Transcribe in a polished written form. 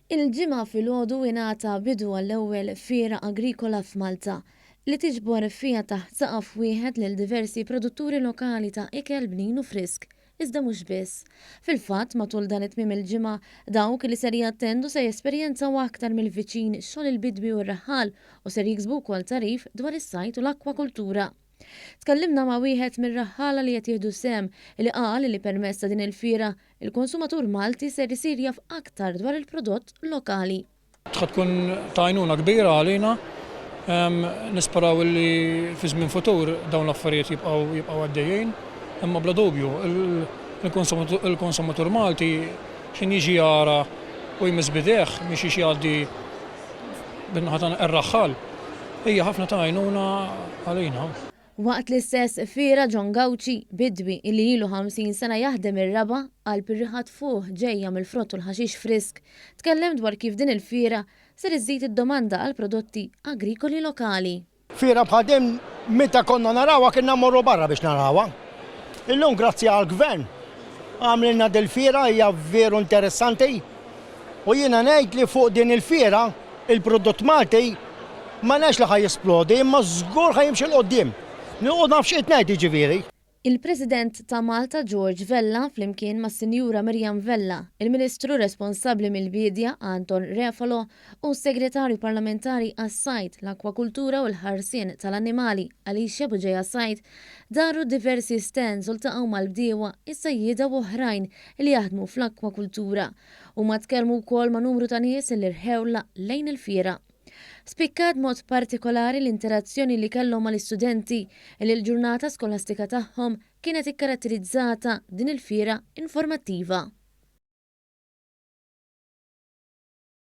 Il-Ġimgħa filgħodu ingħata bidu għall-ewwel fiera agrikola f'Malta, li tiġbor fiha taħt saqaf wieħed lil diversi produtturi lokali ta' ikel bnin u frisk, iżda mhux biss. Fil-fatt, matul dan it-tmiem il-ġimgħa, dawk li ser jattendu se jesperjenzaw aktar mill-viċin xogħol il-bidwi u r-raħħal u ser jiksbu wkoll tagħrif dwar is-sajd u l-akkwakultura. Tkellimna ma' wieħed mir-raħħala li qed jieħdu sehem li qal li permezz ta' din il-fiera, il-konsumatur Malti ser isir jaf aktar dwar il-prodott lokali. Ħa tkun ta' għajnuna kbira għalina. Nisperaw li fi żmien futur dawn l-affarijiet jibqgħu jibqgħu għaddejjin. Imma bla dubju, il-konsumatur Malti x'ħin jiġi jara u jmiss b'idejh mhix jgħaddi bin-naħa ta' ir-raħħal hija ħafna ta' għajnuna għalina. Waqt l-istess fiera John Gauci, bidwi illi ilu 50 sena jaħdem ir-raba' qalb ir-riħa tfuħ ġejja mill-frott u l-ħaxix frisk, tkellem dwar kif din il-fiera ser iżżid id-domanda għal prodotti agrikoli lokali. Fiera bħal din meta konna narawha kienna mmorru barra biex narawha. Illum grazzi għall-Gvern għamlilna dil-fiera hija veru interessanti u jiena ngħid li fuq din il-fiera il-prodott Malti ma ngħidx li ħa jisplodi imma żgur ħa jimxi 'l quddiem. U naf x'qiegħed ngħid jiġifieri. Il-President ta' Malta George Vella flimkien mas-Sinjura Miriam Vella, il-Ministru responsabbli mill-Biedja Anton Refalo u s-Segretarju Parlamentari għas-Sajd, l-Akkwakultura u l-Ħarsien tal-Annimali Alicia Bugeja Said daru diversi stands u ltaqgħu mal-bdiewa, is-sajjieda u oħrajn li jaħdmu fl-akkwakultura. Huma tkellmu wkoll ma' numru ta' nies li rħewlha lejn il-fiera. Spikkat b'mod partikolari l-interazzjoni li kellhom mal-istudenti li l-ġurnata skolastika tagħhom kienet ikkaratterizzata din il-fiera informattiva.